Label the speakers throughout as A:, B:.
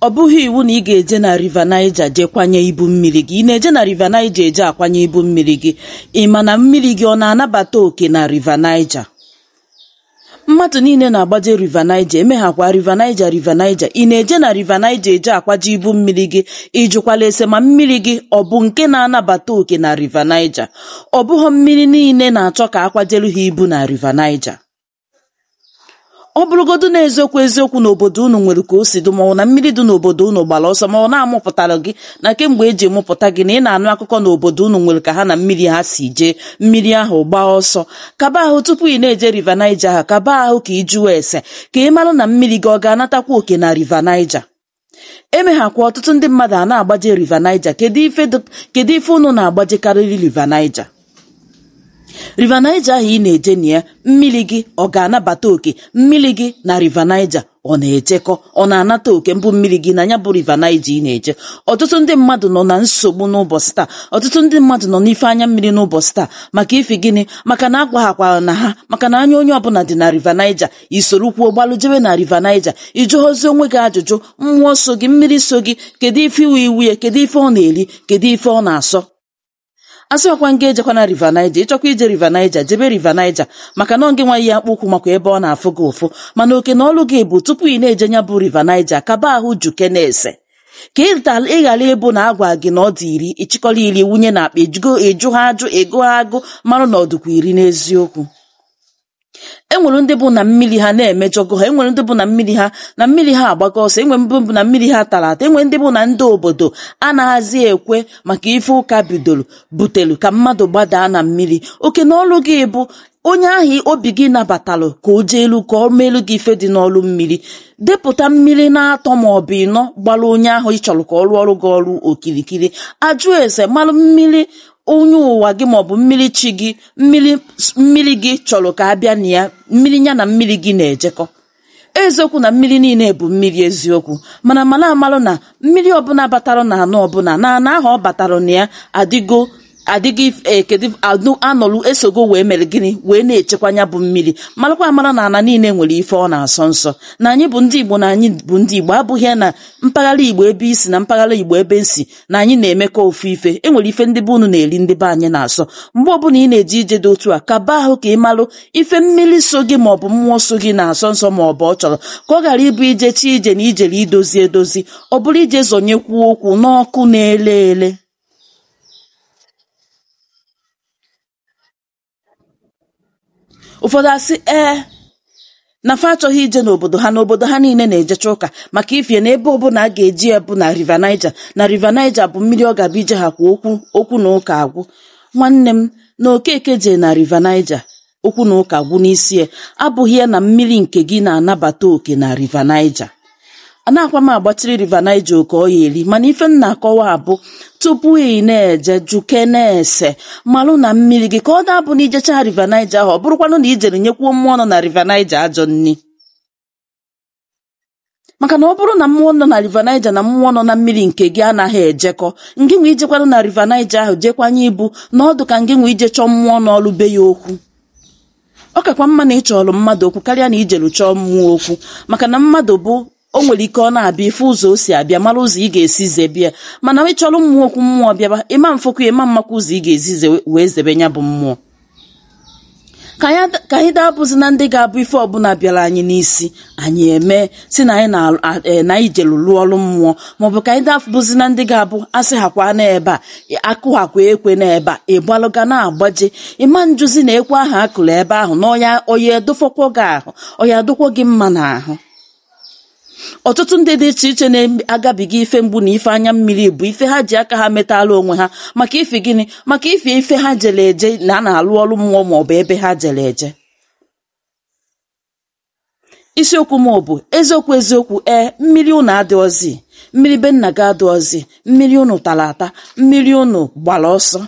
A: Ọ bụghị iwu na ị ga-eje na River Niger jee kwanye ibu mmiri gị. Ị na-eje na River Niger eje akwanye ibu mmiri gị. Ị ma na mmiri gị ọ na-anabata oke na River Niger? Mmadụ niile na-agbaje River Niger, emeghakwa River Niger River Niger. Ị na-eje na River Niger eje akwaje ibu mmiri gị? Ị jụkwala ese ma mmiri gị ọ bụ nke na-anabata oke na River Niger? Ọ bụghị mmiri niile na-achọ ka akwajelu ha ibu na River Niger. Ọ bụrụgodu na eziokwu eziokwu n'obodo unu nwere ka o si dị, ma ọ na mmiri dị n'obodo unu gbara ọsọ, ma ọ na-amụpụtara gị na kemgbe eji mụpụta gị na ị na-anụ akụkọ n'obodo unu nwere ka ha na mmiri ha si jee, mmiri ahụ gbaa ọsọ. Kaba ahụ tupu ị na-eje River Niger ahụ, kaba ahụ ka ị jụọ ese ka ị marụ na mmiri gị ọ ga-anatakwa oke na River Niger. Emeghakwa ọtụtụ ndị mmadụ a na-agbaje River Niger. Kedu ife unu na-agbajekarịrị River Niger? River Niger ahụ ị na-eje na ya, mmiri gị ọ ga-anabata oke? Mmiri gị na River Niger ọ na-ejekọ? Ọ na-anata oke mbụ mmiri gị na ya bụ River Niger ị na-eje? Ọtụtụ ndị mmadụ nọ na nsogbu n'ụbọchị taa. Ọtụtụ ndị mmadụ nọ n'ife anya mmiri n'ụbọchị taa. Maka ife gịnị? Maka na agwaghakwara na ha, maka na anya onye ọbụla dị na River Niger. Isoro kwuo gbalụ jebe na River Niger. Ịjụghọzi onwe gị ajụjụ, mmụọ so gị, mmiri so gị, kedu ife iwu iwu ya, kedu ife ọ na-eri, kedu ife ọ na-asọ? Asịghịkwa nga ejekwa na River Niger. Ịchọkwa ije River Niger, jebe River Niger, maka na ọ gị nwa ya akpụ ụkwụ makwa ebe ọ na-afụ gị ụfụ. Mana oke na ọlụ gị bụ tupu ị na-eje ya bụ River Niger, kaba ahụ juke na-ese ka ị ghara ịbụ na agwa gị na ọ dị iri, ịchịkọrọ iri wunye na akpa, eju ha ajụ, ego ha agụ, marụ na ọ dịkwa iri n'eziokwu. Enwere ndị bụ na mmiri ha na-emejọgo ha, enwere ndị bụ na mmiri ha na mmiri ha agbago ọsọ, enwere ndị bụ na mmiri ha tara ata, enwere ndị bụ na ndị obodo anaghịzi ekwe maka ife ụka bidoro butelu ka mmadụ gbadaa na mmiri. Oke na ọlụ gị bụ onye ahụ obi gị nabatalụ ka o jee elu ka ọ meelu gị ife dị n'ọlụ mmiri. Depụta mmiri na-atọ ma ọ bụ ịnọ gbara onye ahụ ị chọrọ ka ọ rụọ ọrụ gị ọrụ okirikiri. Ajụ ese malụ mmiri onye ụwa gị maọbụ mmiri chi gị, mmiri gị chọrọ ka a bịa na ya, mmiri ya na mmiri gị na-ejekọ. Eziokwu na mmiri niile bụ mmiri eziokwu, mana mana amalụ na mmiri ọbụla batara na anụ ọbụla na ana ahụ ọ batara na ya adịgo adịghị kedu anọlụ esogo wee mere gịnị wee na-echekwa ya bụ mmiri. Malụkwa amara na ana niile nwere ife ọ na-asọ nsọ. Na anyị bụ ndị Igbo, na anyị bụ ndị Igbo abụghị na mpaghara Igbo ebe isi na mpaghara Igbo ebe nsi na anyị na-emekọ ofu ife. Enwere ife ndị be unu na-eri, ndị be anyị na-asọ. Mgbe ọbụla ị na-eje ije dị otu a, kaba ahụ ka ị malụ ife mmiri so gị maọbụ mmụọ so gị na-asọ nsọ maọbụ ọ chọrọ, ka ọ ghara ịbụ ije chi ije na ijere idozi edozi, ọ bụrụ ije zọnyekwuo okwu n'ọkụ na-ele ele. Ụfọdụ asị ee na fa achọghị ije n'obodo ha, n'obodo ha niile na-ejecha ụka, maka ifie na ebe ọbụla a ga-eji ya bụ na River Niger, na River Niger bụ mmiri ọ ga-abịa ije ha kwa okwu okwu na ụka agwụ. Nwanne m, na Okeke jee na River Niger okwu na ụka agwụ n'isi ya, abụghị ya na mmiri nke gị na-anabata oke na River Niger. Anakwa m agbatịrị River Niger oke ọ ya eri, mana ife m na-akọwa abụ tupu ị na-eje juke na-ese malụ na mmiri gị ka ọ na-abụ na ijecha River Niger ahụ, ọ bụrụkwanụ na ijere nyekwuo mmụọ nọ na River Niger ajọ nni. Maka na ọ bụrụ na mmụọ nọ na River Niger na mmụọ nọ na mmiri nke gị anaghị ejekọ, ngị nwe ijekwanụ na River Niger ahụ jekwanye ibu na ọdụ ka ngị nwe ije chọọ mmụọ n'ọlụ be ya okwu. Ọ kakwa mma na ị chọọrọ mmadụ okwu karịa na ijelu chọọ mmụọ okwu, maka na mmadụ bụ o nwere ike ọ na-abịa ife ụzọ o si abịa mara ụzọ ị ga-esi zebe ya, mana ị chọrọ mmụọ okwu mmụọ bịaba, ịma mfokwu ịma mmakwa ụzọ ị ga-esi wee zebe ya bụ mmụọ. Ka anyị dabụzi na ndị ga-abụ ife ọbụla bịara anyị n'isi anyị eme si na anyị na anyị jelu lụọ ọrụ mmụọ, maọbụ ka anyị dabụzi na ndị ga-abụ asị hakwa n'ebe a akụ hakwa ekwe n'ebe a ịgbalụga na-agbaje, ịma njuzi na ekwe ahụ akụrụ ebe ahụ na ọya ọya edofọkwo gị ahụ, ọya adụkwo gị mma n'ahụ. Ọtụtụ ndị dị iche iche na-agabiga ife mgbu na ife anya mmiri bụ ife ha ji aka ha metala onwe ha, maka ife gịnị? Maka ife ife ha jere eje na a na-alụ ọrụ mmụọ maọbụ ebe ha jere eje. Isiokwu m bụ eziokwu eziokwu, ee mmiri unu adịghịzi, mmiri be nna gị adịghịzi, mmiri unu tara ata, mmiri unu gbara ọsọ,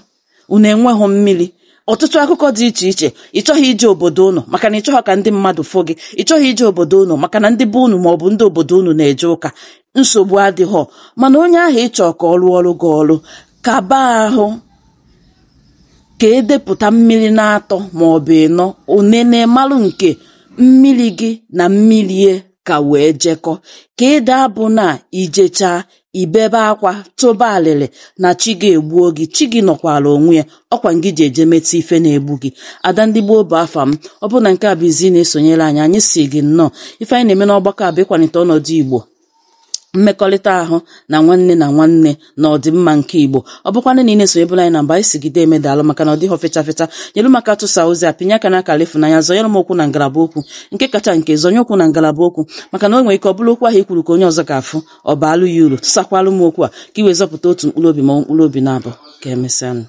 A: unu enweghị mmiri. Ọtụtụ akụkọ dị iche iche. Ị chọghị ije obodo unu maka na ị chọghị ka ndị mmadụ fụ gị, ị chọghị ije obodo unu maka na ndị be unu maọbụ ndị obodo unu na-eje ụka, nsogbu adịghọ. Mana onye ahụ ị chọọ ka ọ rụọ ọrụ gị ọrụ, kaba ahụ ka edepụta mmiri na-atọ maọbụ ịnọ onene malụ nke mmiri gị na mmiri ka wee jekọ ka ịda abụ na ijechaa ibebe akwa tụba alịlị na chi gị egbuo gị. Chi gị nọkwara onwe ya, ọkwa ngị ji eje metụ ife na-egbu gị. Ada ndị gboo bụ afa m. Ọ bụ na nke a bụ izi na-esonyere anyị, anyị si gị nnọọ. Ife anyị na-eme n'ọgbakọ a bụ ịkwalite ọnọdụ Igbo, mmekọrịta ahụ na nwanne na nwanne na ọdịmma nke Igbo. Ọ bụkwanụ na ị na-esonyebụla anyị na mgbe anyị si gide emedalụ maka na ọ dịghọ fecha fecha. Nyelu maka tụsa ozi a, pinye aka n'akara ịfụnanya, zọnyere m okwu na ngalaba okwu, nke kacha nke zọnye okwu na ngalaba okwu, maka na o nwere ike ọ bụrụ okwu ahụ i kwuru ka onye ọzọ ga-afụ, ọ baalụ ya uru. Tụsakwalụ m okwu a ka i wee zọpụta otu mkpụrụ obi ma ọ mkpụrụ obi na-abụ. Ka emesịanụ.